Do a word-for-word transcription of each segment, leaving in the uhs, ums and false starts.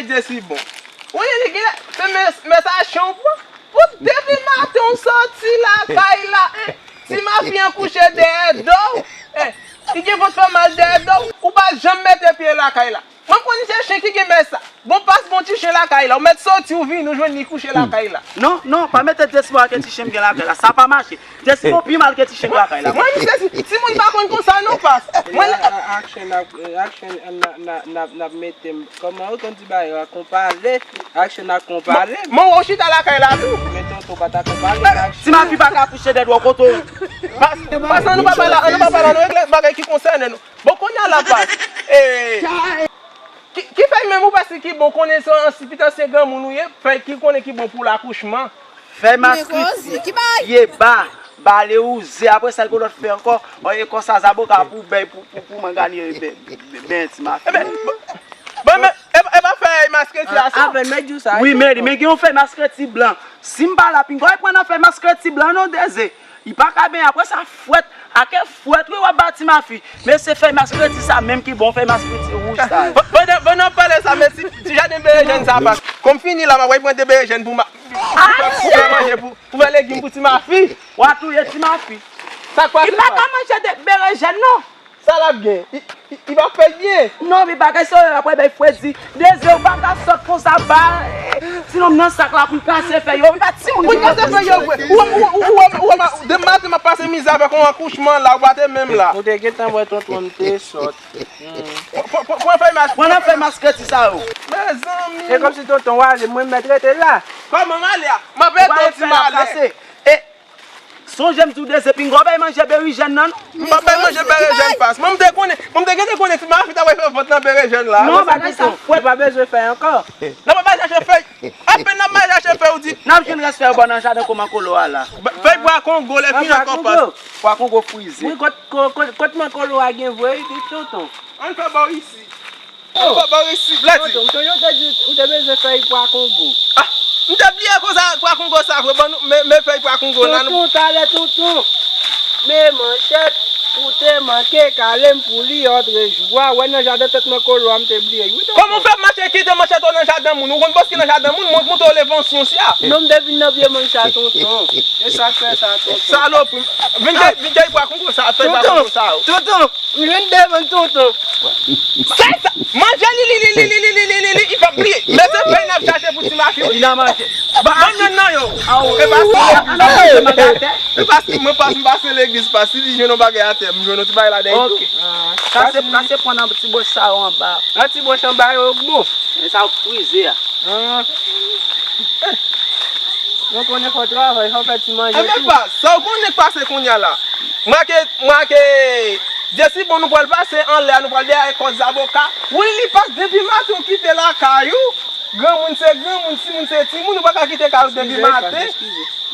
Dye si bon. Ou li gen se men- men sa chen w pran. Pou depi maten w soti lakay la. Ti mafi an kouche dèyè do w. Eh, li gen vant fè mal dèyè do w. Ou pa janm mete pye lakay la. Mwen konn se chen ki gen men sa. Bon, pas bon ti chen lakay la. Ou mèt soti, ou vini, ou jwenn li kouche lakay la. Non, non, pa mete Jesmo ak ti chen m gen lakay la. Sa pa mache. Jesmo pi mal ke ti chen lakay la. Mwen, misye, si, si moun pa konn konsa, non, pas. Mwen, a- a- Action ap, eh, action, eh, n a- n a- n a- n ap mete m. Kòman yo konn di bagay yo, a konpale? Action ap konpale. Mwen, ou chita lakay la, tou. Men tonton pa ta konpale, action. Ti mafi pa ka kouche dèyè do w kote w. Pas, pas, an nou pa pale, an nou pa pale, an nou regle bagay ki konsène nou. Bon, kounye a la, pas. Eh, Ki, ki fèy menm ou panse ki bon konnen se yon ti pitansye granmoun ou ye, fèy ki konnen ki bon pou lakouchman. Fèy maskriti, pye ba, bale wouze, apre sa, gen lòt fèy ankò, e konsa, zaboka pou bèy, pou, pou, pou mangani, ben, ben, ti mafi. Bon, men, e, e pa fèy maskriti a sa? Wi, men, men gen yon fèy maskriti blan. Si m pa la, pinga, e pran nan fèy maskriti blan, non, Deze. Li pa ka benyen apre sa fwèt. Ake fwèt, wi, w ap ba ti mafi. Men se fèy maskriti sa menm ki bon, fèy maskriti wouj sa. Pandan, pandan w ap pale sa, men ti, ti jaden berejèn sa pa. Kòm fini la, m ap pran de berejèn pou ma-, pou fè, pou fè manje, pou, pou fè legim pou ti mafi. W a touye ti mafi. Sa k pase? Li pa ka manje de berejèn, non. Sa l ap gen? Li, li, li p ap fè l byen. Non, li pa ka, se apre bay fredi. Dezi, ou pa ka sòt konsa ba ti nonm nan sak la pou l kase fèy yo. Li pa timoun pou l kase fèy yo vre. Ou wè, ou, ou, ou, ou, ou, ou, depi maten m ap pase mizè avèk yon akouchman la, ou pa te menm la. Ou te gentan wè tonton m te sòt. Pran, pran, pran, pran fèy mas-, pran nan fèy maskreti sa yo. Mezanmi. E kòmsi tonton w ale, mwen m mèt rete la. Kòman m ale a? M ap ede w ti male. E Sonje m di w Deze, pinga w bay manje berijèn nan, non. M pa bay manje berejèn pas. Mwen m te konnen, mwen m te gentan konnen ti mafi ta pral fè vant nan berejèn la. Non, bagay sa fwèt. Ou pa bezwen fèy ankò. N ap al chache fèy. Apèn n ap al chache fèy, ou di. N ap jwenn rès fèy bò nan jaden kò mankolo a la. Fèy pwa kongo, lè fini ankò pas. Pwa kongo frize. Wi, kot, kot, kot, kot mankolo a gen vre, wi, tonton. Ann fè bò isi. Ou pa ba resi, Bladi. Tonton, ou te, ou te di, ou te bezwen fèy pwa kongo. Ah, m te bliye konsa, pwa kongo sa vre, ban nou, men, men fèy pwa kongo la, nou. Tonton, talè, tonton. Men manchèt, ou te manke kale m pou li òtrejou a, wè nan jaden tèt mankolo a, m te bliye, wi, tonton. Kòman w fè mache kite manchèt ou nan jaden moun? Ou konn bòs ki nan jaden moun, mwen montre w levansiyon si a. Non, m te vin nan pye manch sa, tonton. E sa k fè sa, tonton. Salopri. Vin fèy, vin fèy pwa kongo sa, fèy pwa kongo sa, yo. Tonton. M jwenn devan tonton. Sa, sa, manje li, li, li, li, li, li, li, li, li, li, li pa bliye. Men se fèy n ap chache pou ti mafi, wi. Li nan manje. Ba, ban m youn nan yo. Awo. E pa si, e pa si, mwen pas, m pase legliz, pas, si li jwenn yon bagay atè, m jwenn yon ti bagay ladan tou. Ok. Kase, kase pran nan ti bwòch sa yo anba. Nan ti bwòch anba yo, bon. Men sa yo frize a. Ah. Nou konnen fò travay, fò fè ti manje tou. Enben, pas, sa w konnen k pase kounye a la? Mwen ke, mwen ke, Dye si bon, nou pral pase anlè a, nou pral dèyè kòz zaboka. Wi, li pas depi maten ou kite lakay ou. Granmoun se granmoun, timoun se timoun, ou pa ka kite kay ou depi maten.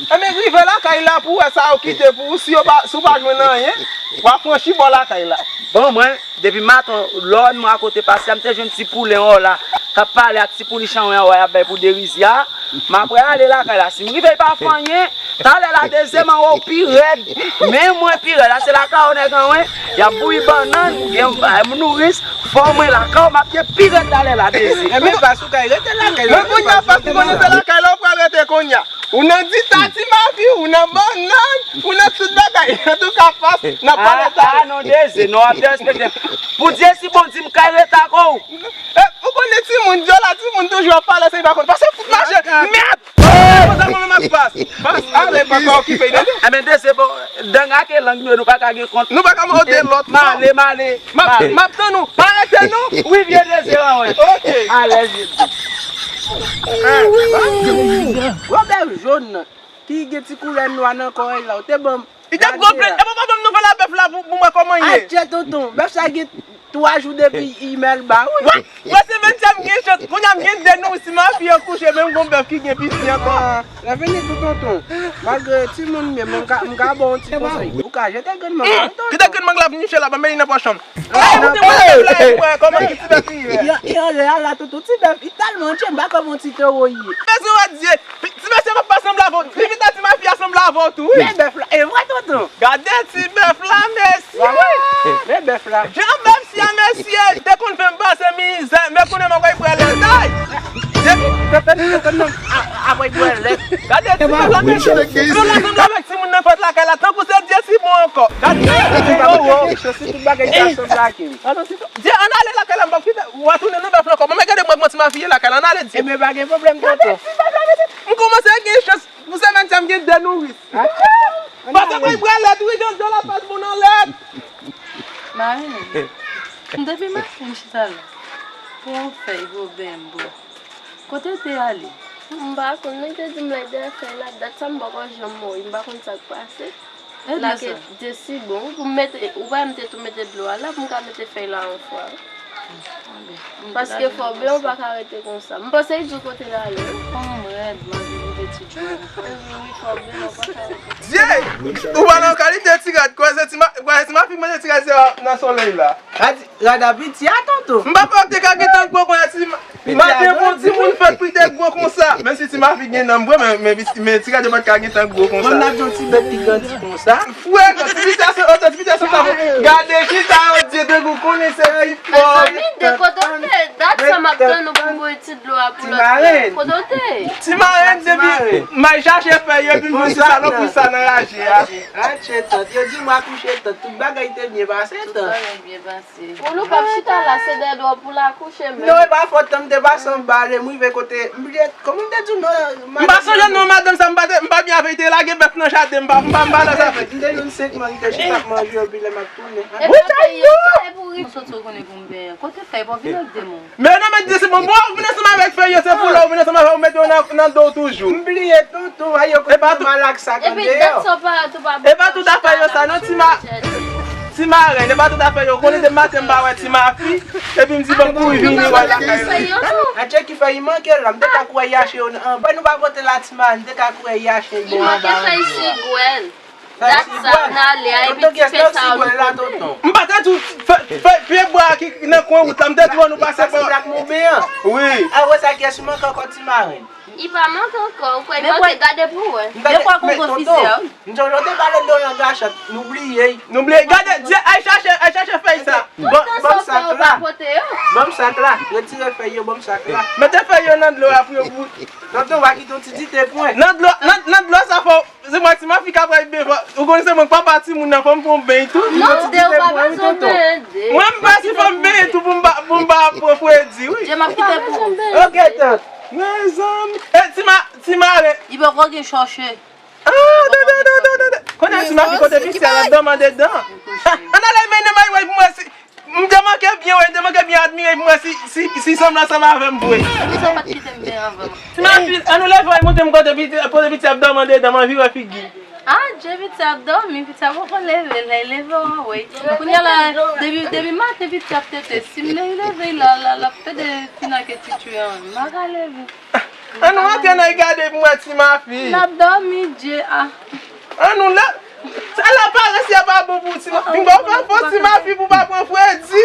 Enben, rive lakay la pou wè sa yo kite pou ou, si yo pa, si w pa jwenn anyen, w a franchi bò lakay la. Bon, mwen, depi maten, lòn mwen akote pase a, m te jwenn ti poulen an la, k ap pale ak ti pouli chanwen an, y ap bay pou Derizi a. M apre ale lakay la. Si m rive, y pa fè anyen, talè la, Deze, m a wè w pi rèd. Men mwen pi rèd. La, se lakay ou nèg anwen. Y ap bouyi bannann, gen, eh, nouris. Fò mwen lakay ou, m ap gen pi rèd talè la, Deze. Enben, pas ou kay rete lakay la. Men kounye a, pas ou konnen se lakay la, ou pral rete kounye a. Ou nan dita ti mafi, ou nan bannann, ou nan tout bagay. Antouka, pas, n ap pale talè. Ah, non, Deze, non, ap derespekte. Pou Dye si bon, di m kay rete ak ou. Eh, ou konnen timoun, djòl a timoun toujou ap pale, se li pa konn. Pase fout mache. Mèd! Konsa mwen menm ak pas. Pas, ale, pa, pa okipe, tande? Enben, Deze, bon, dang ake lang nou, nou pa ka gen kont. Nou pa ka mande lòt, non. M ale, m ale. M ap, m ap tann ou. Pa rete, non. Wi, vye Deze, wi, wi. Ok. Alèz, vye Deze. Wobè jòn nan, ki gen ti koulè nwa nan kò l la, ou te ban m. Li t ap gonfle. Epa, pa ban m nouvèl a bèf la pou, pou mwen kòman ye. Adje, tonton. Bèf sa gen twa jou depi i mèl ba, wi. Wè, wè, se menm jan m gen chans. Kounye a m gen de nouris, si mafi an kouche, menm gon bèf ki gen piti ankò. Ah, lè vini tou, tonton. Malgre timoun m ye, men m ka, m ka ba w yon ti konsèy. Ou ka jete grenn mang la, wi, tonton. Kite grenn mang la, vin niche la, ban m li nan pòch an. Ay, koute mwen, bèf la, e mwen, kòman ki ti bèf li ye? I, i anlè a la, tonton. Ti bèf, i tèlman tye, m pa kwè bon ti towo i ye. Mezanmi, Dye. Ti mesye m ap pa sanble avè w. Pi vit a ti mafi a sanble avè w tou, wi. Men bèf la, e vre, tonton. Gade ti bèf la, mesye. Men bèf la. Jan bèf si a, mesye, te konn fè m pase mizè, men kounye a m ap pran lèzay. Apre bwè lèt. Gade ti bagay. Yo la sanble avèk timoun nan fèt lakay la, tankou se Dye si bon ankò. Gade yo, yo. Chans tout bagay sa sanble ak li. Dye, ann ale lakay la, m p ap kite. W a tounen nan bèf la ankò. Manman, gade mwen, kòman ti mafi ye lakay la, ann ale, Dye. Ebyen, pa gen pwoblèm, tonton. M kòmanse gen chans pou semèn sa, m gen de nouris. Pase mwen bwè lèt, wi, Jojo, la pas moun an lèt. Mari, m te vin maten m chita la. Pou yon fèy, pou benbo. Kote w te ale? M pa konn, men te di m lè dèyè fèy la, dat sa m poko janm mori, m pa konn sa k pase. Lake Dye si bon, pou m mete, ou pa m te tou mete dlo a la, pou m ka mete fèy la yon fwa. Paske fò byen ou pa ka rete konsa. M panse li di w kote l ale. Fanm rèd, m anvi rive ti djòl. Wi, fò byen ou pa ka rete. Dye! Ou pa nan kalite ti rad, kwè se ti ma, kwè se ti mafi manje ti rad se nan solèy la. Rad, rad a piti a, tonton. M pa fè w te ka gentan gwo konsa ti ma, maten pou timoun fèt pou te gwo konsa. Menm si ti mafi gen nanm vre, men, men, men ti rad yo pa t ka gentan gwo konsa. Mwen n ap di yon ti bèt ki grandi konsa. Fwè, ti piti a se, ti piti a se sa. Gade ki sa yo di, de gou konnen se ti fò. Mezanmi, de kote w te? Dat sa m ap tann ou pou m voye ti dlo a pou lòt la. Kote w te? Ti marenn depi m al chache fèy yo, epi m jwenn ti salopri sa nan raje a. Atche, tant. Yo di m akouche, tant. Tout bagay te byen pase, tant. Tout bagay byen pase. Ou nou p ap chita la, se dèyè dwòp ou l akouche menm. Non, e pa fòt, m te pase anba ale, m rive kote, m bliye, kòman m te di w non, madanm nan? M pa sonje non, madanm sa, m pa te, m pa byen avè l, te lage bèf nan jaden, m pa, m pa, m pa nan zafè. M te jwenn senk man ki te chita ap manje yo, epi lè m ap tounen. E pa fèy yo sa, e pou ri. M soti w konnen pou m benyen. Kote fèy, pa vin ak demen. Men non, men di se bon, bon, ou vin ansanm avèk fèy yo, se pou lè ou vin ansanm avè yo, ou mete yo nan, nan do w toujou. M bliye tonton, ay yo konn fè mal ak sa k andeyò. Epi dat sa w pa, tou pa bon. E pa tout afè yo sa, non, ti ma. Ti marenn, e pa tout afè yo. Konnen depi maten m pa wè ti mafi, epi m di bon kouri vini wè lakay la. Atche ki fè li manke la, m te ka kouri yache yo nan anba. Nou pa pote la ti marenn, m te ka kouri yache yo bon anba. Li manke fèy sigwèl. Dat sa n ale a, epi ti fè sa yo. M pa te di w fè, fè pye bwa ki nan kwen wout la, m te di w nou pase pa. Wi. A wè sa kiyès manke ankò ti marenn. Li pa manke ankò, ou kwè li manke, gade pou w wè. Men kwa kongo fizè. M sonje w te pale de yon gachòt, nou bliye. Nou bliye. Gade, di, ay chache, ay chache fèy sa. Ban m sak la. Ban m sak la. Retire fèy yo, ban m sak la. Mete fèy yo nan dlo a pou yo bout. Tonton, w a kite yon ti dite pwen. Nan dlo, nan, nan dlo sa fò, se mwen ti mafi k ap pral byen fò. Ou konnen se mwen k papa timoun nan, fò m pran yon beny tou. Non, de ou pa bezwen beny, de. Mwen m pa si fò m beny tou pou m pa, pou m pa pran fredi, wi. Je m ap kite pou ou. Ok, tant. Mezanmi. E, ti ma, ti mare. Li poko gen chòche. Ah, tande, tande, tande, tande. Konnen ti mafi kote piti a, l ap dòmi andedan. Ann ale mennen may wè pou mwen si, m te manke byen wè, m te manke byen admire pou mwen si, si, si sanble ansanm avè m vre. Epi sa w pa t kite m byen anvan. Ti mafi, ann nou leve, ay monte m kote piti, kote piti ap dòmi andedan, m anvi wè figi l. Ah, Dye, piti ap dòmi, piti a poko leve, lè l leve w a wè. Kounye a la, depi, depi maten piti ap tete, si m leve la, la, l ap pede fin ak etitid an, m pa ka leve. Ann nou antre nan gade pou m wè ti mafi. L ap dòmi, Dye a. Ann nou la. Sa la parès, y a pa bon pou ti mafi. Pinga w pa fò ti mafi pou pa pran fredi.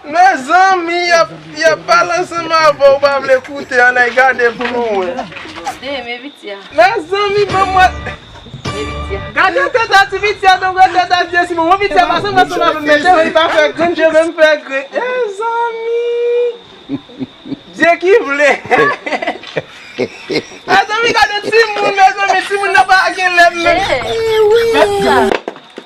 Mezanmi, y ap, y ap pale ansanm avè w, ou pa vle koute, ann al gade pou nou wè. De, men piti a. Mezanmi, ban mwen. Men piti a. Gade tèt a ti piti a, donk tèt a Dye Simon. Mwen piti a pa sanble ansanm avè m, men te wi pa fè grenn, cheve m fè grenn. Mezanmi. Dye ki vle. Mezanmi, gade timoun, mezanmi, timoun nan pa gen lè menm.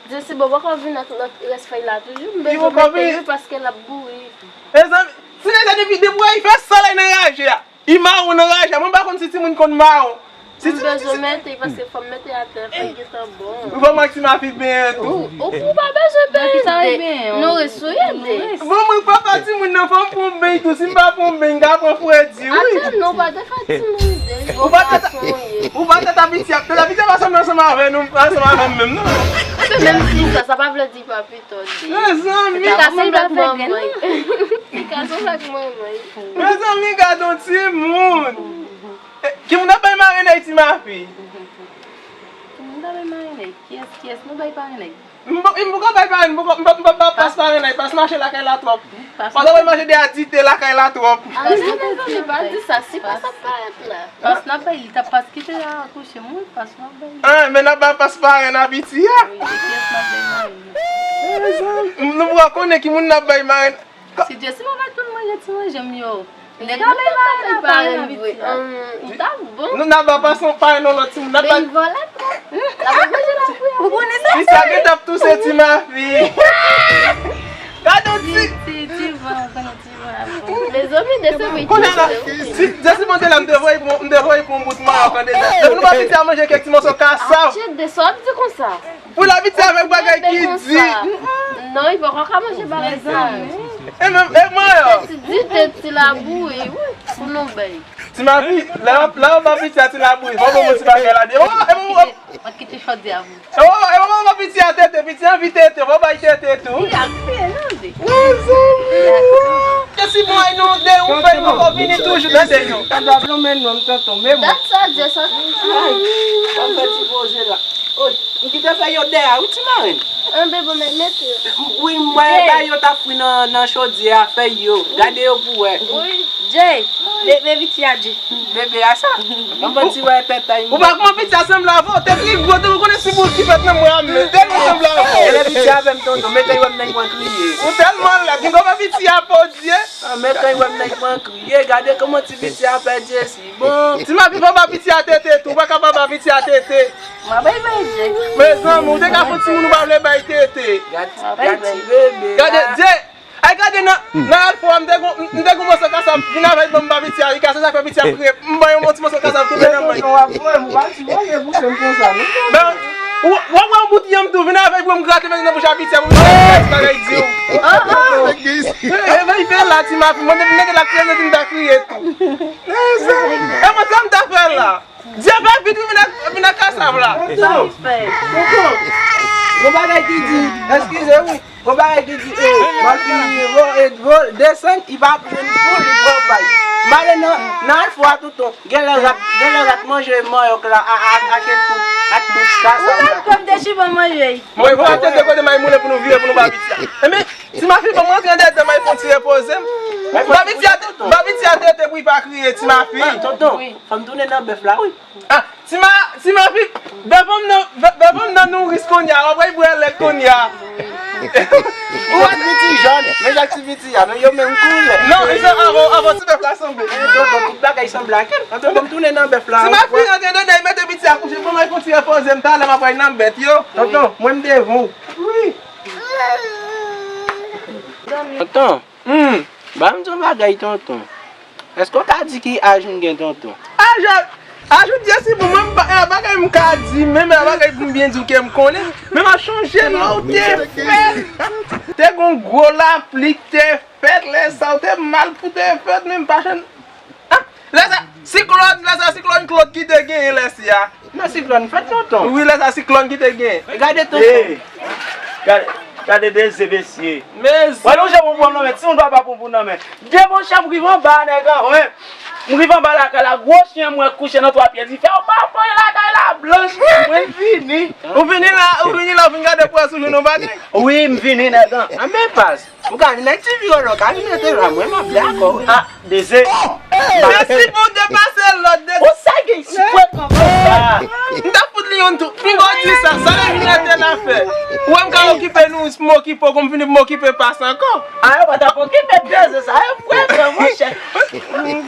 Dye si bon, poko vin ak lòt rès fèy la toujou. M bezwen mete yo paske l ap bouri. Mezanmi, ti nèg la depi, depi w wè li fè solèy nan raje a. Li mawon nan raje a. Mwen m pa konn si timoun konn mawon. Si ti, m bezwen mete paske fò m mete atè, fò l gentan bon. Ou fè mwen ak ti mafi benyen tou. Ou, ou pa bezwen benyen, de. Nou resouye, de. Bon, mwen papa timoun nan, fò m pran yon beny tou. Si m pa pran yon beny, m ka pran fredi, wi. Atè, non, pa te fè timoun, de. Ou pa tèt a, ou pa tèt a piti a. Tèt a piti a pa sanble ansanm avè nou, pa ansanm avè m menm, non. Menm si sa, sa pa vle di pa pito, de. Mezanmi. Li ka sanble ak manman. Li ka sanble ak manman. Mezanmi, gade yon timoun. Eh, ki moun ap bay marenay ti mafi? Ki moun ap bay marenay? Kiyès, kiyès nou bay parenay? M p-, m poko bay parenay, m poko, m p-, m p-, m p-, pas parenay, pas mache lakay la twòp. Pas ap mache de a dite lakay la twòp. Ah, mezanmi, pa di sa, si pas ap parèt la. Pas n ap bay li, t ap pas ki te akouche m, wi, pas n ap bay li. Ah, men n ap bay pas parenay piti a. Wi, kiyès n ap bay marenay? Mezanmi, nou poko konnen ki moun n ap bay marenay. Si Dye si mwen mèt pou manje ti manje m yo. Nèg la pa parèy vre. Li t ap bon. Nou n ap ba pason parèy nan lòt timoun. N ap ba. Men li vòlè twòp. L ap manje la pou yo. Ou konnen sa? Piti a gentan ap touse ti mafi. Gade yon ti. Ti, ti, ti van, konnen ti van ap bon. Mezanmi, de se wi. Kounye a la, si Jesi monte la, m te voye pou, m te voye pou yon bout manman kande dat. Depi nou ba piti a manje kèk ti mòso kasav. Atchè, de sa w ap di konsa. Pou l abitye avèk bagay ki di. Non, li poko ka manje bagay sa. E menm, e mwen yo. Ti dite, ti labouyi, wi, pou nou bay. Ti mafi, lè, lè w ba piti a ti labouyi, fò w ban m yon ti bagay ladan. Oh, e mwen, oh. Mwen kite chòdyè a pou. Oh, e mwen, ban piti a tete, piti a anvi tete, fò w bay tete tou. Li ap kriye, non, de. Wi, zanmi. Ke si mwen nou de, ou fè nou poko vini toujou, tande yo. Sa dwa blonmen non, tonton, men mwen. Dat sa, Jesi. Ay, w ap fè ti poze la. Oy, m kite fèy yo dèyè a, wi, ti marenn. Anben, bon, men mete yo. Wi, m wè ba yo t ap fri nan, nan chodyè a, fèy yo. Gade yo pou wè. Wi. Jay, be-, be piti a, Jay. Bebe a sa? Yon bon ti wè tèt a. Ou pa kòman piti a sanble avè w? Tèt li gwo, tou ou konnen si boul ki fèt nan mwen a, men tèlman sanble avè w. Ele piti avè m, tonton, men kan l wè m nan, l pran kriye. Ou tèlman lèd, m konprann piti a, Bondye. Ah, men kan l wè m nan, l pran kriye. Gade kòman ti piti a fè Jesi. Bon, ti mafi, fò ba piti a tete tou, ou pa ka pa ba piti a tete. Mwen bay bay Jay. Mezanmi, ou te ka fè timoun ou pa vle bay tete. Gade, gade ti bebe. Gade, Jay, ay gade nan, nan alfwa, m te gon, m te gon mòso kasav, vin avè l ban m ba piti a, li ka se sa fè piti a kriye, m ban yon ti mòso kasav tonbe nan men. Tonton, w ap voye m, ou pa ti voye bouch m konsa, non. Ben, w, w ap wè yon bout yanm tou, vin avè l pou m grate men nan bouch a piti a, pou m bagay di w. Ah, ah. E, e, men l fè la, ti mafi, mwen depi nèg la kriye, depi m ta kriye tou. E mwen sa m ta fè la. Di a fè vit, vin ak, vin ak kasav la. Sa w fè? Tonton, gon bagay ki di, eskize wi, gon bagay ki di, e, malfini, vo, e, vo, desann, li pa jwenn pou li pran pay. M ale nan, nan alfwa tonton, genlè rat, genlè rat manje manyòk la, a, a, ak tout, ak tout kasav la. Ou mèt kòm te chipan manje. Mwen, fò ap tande kote may moulen pou nou vire pou nou ba piti a. Enben, ti mafi, ban m rantre anndan, may fè yon ti repoze m. Ba piti a, ba piti a tete pou li pa kriye, ti mafi. Ah, tonton, fò m tounen nan bèf la, wi. Ah, ti ma, ti mafi, bèf an m nan, bè-, bèf an m nan nouris kounye a, w ap wè l bwè lèt kounye a. Ou wè ti piti jòn, men jan ti piti a, men yo menm koulè. Non, li se avan, avan ti bèf la sanble. Tonton, tout bagay sanble ak el. Tonton, ban m tounen nan bèf la. Ti mafi rantre anndan, li mete piti a kouche, ban may fè yon ti repoze m, talè m ap pral nan bèt yo. Tonton, mwen m devan w. Wi. Tonton. Hmm. Ban m di yon bagay, tonton. Èske w ka di ki aj m gen, tonton? Aj, aj ou di si pou mwen, m pa, e bagay m ka di, men, men bagay pou m byen di w ke m konnen. Men m ap chonje lè w te fèt. Te gon gwo lapli k te fèt, lè sa w te mal pou te fèt, men m pa jan Ah, lè sa, siklòn, lè sa, siklòn Claude ki te genyen lè sa a. Nan siklòn fèt, tonton. Wi, lè sa, siklòn ki te genyen. Gade, tonton. Ey, gade, gade de ze, mesye. Mezanmi. Wè, nou jan pou pran nan men, timoun pa pa pou, pou nan men. De monchè, m rive anba, nèg an, wen. M rive anba lakay la, gwo chen, mwen kouche nan twa pye dife, ou pa voye lakay la blanch, mwen vini. Ou vini la, ou vini la, ou vin gade pou wè si w jwenn yon bagay. Wi, m vini, nèg an. Anben pas. Ou ka vin ak ti vyolò, ka vin rete la, mwen m ap dakò, wi. Ah, de ze. Desi pou depase lòt, desi. Ou sa gen si frekan konsa? M ta fout li youn tou. Pinga w di sa, sa lè vin rete n a fè. Ou wè m ka okipe nou, m okipe w, kon m fini pou m okipe pas ankò. Ah, yo pa t ap okipe de ze sa, yo frekan, monchè.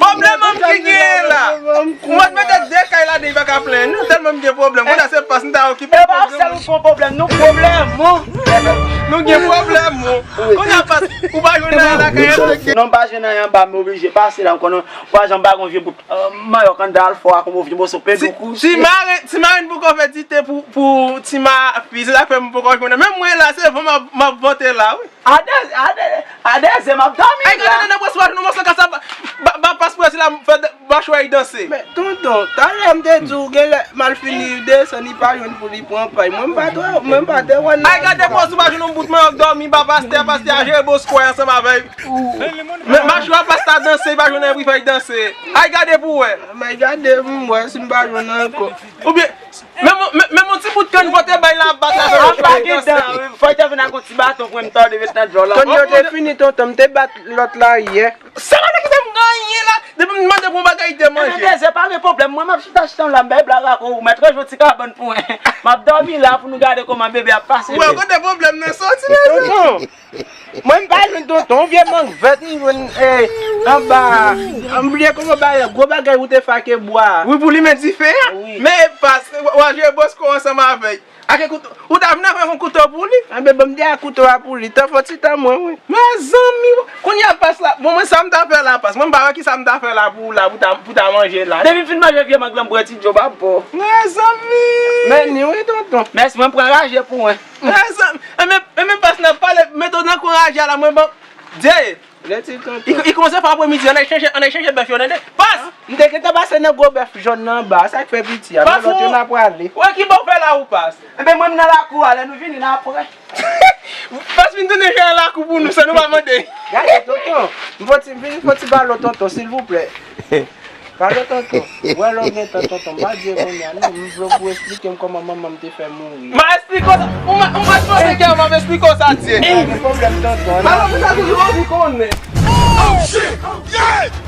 Pwoblèm an m ki genyen la. Mwen mete de kay ladan, li pa ka plenyen, non, tèlman m gen pwoblèm. Kounye a se pas m ta okipe. E pa sèl ou pran pwoblèm, nou pwoblèm, non. Nou gen pwoblèm, non. Kounye a pas, ou pa jwenn anyen lakay an. Non, m pa jwenn anyen anba, m oblije pase la, m konnen, pa janm pa gon vye bout, euh, manyòk anndan alfwa, kon vye moso pedikous. Ti, ti maren, ti maren poko fè dite pou, pou ti mafi, se sa k fè m poko jwenn. Menm mwen la, se van m ap, m ap vante la, wi. A de, a de, a de ze m ap dòmi la. Ay, gade, nan pwès pa nou, mòso kasav, ba, ba, pas pwès la, m fè machwè y danse. Men, tonton, talè m te di w, genlè malfini desann, li pa jwenn pou li pran pay. Mwen, m pa twò, mwen, m pa te wè non. Ay, gade pwès ou pa jwenn yon bout manyòk dòmi, ba pastè, pastè a jere boskwè ansanm avè l. Men machwè pastè a danse, li pa jwenn anyen pou l fè y danse. Ay, gade pou w wè. Men gade, m wè si m pa jwenn ankò. Oubyen, Menm, menm, menm yon ti bout kann fò te bay labat la, fè yo chwazi danse. Fò te vin ak yon ti baton pou mwen, m tande met nan djòl la. Kann yo te fini, tonton, m te bat lòt la yè. Sa pa te kite m gen anyen la. Depi m mande pou yon bagay, te manje. Ebyen, de ze, pa gen pwoblèm. Mwen, m ap chita, chita la, m bay blag ak ou. Mèt rejwe ti kabann pou mwen. M ap dòmi la pou nou gade kòman bebe ap pase. Wè, kote pwoblèm nan soti, mesye? Tonton. Mwen m pa jwenn tonton, yon vye mang vèt m jwenn, eh, anba. M bliye kòman bagay, gwo bagay ou te fè ak bwa. Wi, pou limen dife a. Wi. Men pas, w a jwe Bosco ansanm avèk. Ak kouto, ou ta vin avèk yon kouto pou li? Anben, ban m de a kouto a pou li. Tan fò ti tan mwen, wi. Mezanmi, kounye a pas la. Bon, mwen sa m ta fè la pas. Mwen m pa wè ki sa m ta fè la pou la, pou ta, pou ta manje la. Depi m fin manje vye mang lan, m pran ti djo pa bò. Mezanmi. Men ni wi, tonton. Mèsi, mwen pran raje pou mwen. Mezanmi, enben, enben pas nan pale, mete w nan kouraje a la, mwen ban. Dye! Lè ti tonton. Li, li kòmanse fè apremidi, ann al chanje, ann al chanje bèf yo, tande. Pas! M te gentan pase nan gwo bèf jòn nan anba, sa k fè piti a. Pas, men lòt yo n a prale. Wè ki bò w fè la ou pas? Enben, mwen m nan lakou a, lè nou vini, n a pran. Pas vin tounen jere lakou pou nou, san nou pa mande. Gade, tonton. M fò ti, m vin fò ti balo, tonton, silvouplè. Pale, tonton. Wè lè w gen tan, tonton. M pa di kounye a, non. M vle w pou w esplike m kòman manman m te fè mouri. M a esplike w sa. Ou mèt, ou mèt panse ke m ap esplike w sa, Dye. Pa gen pwoblèm, tonton. Pale pou sa, toujou anvi konnen. Oh, shit! Yeah!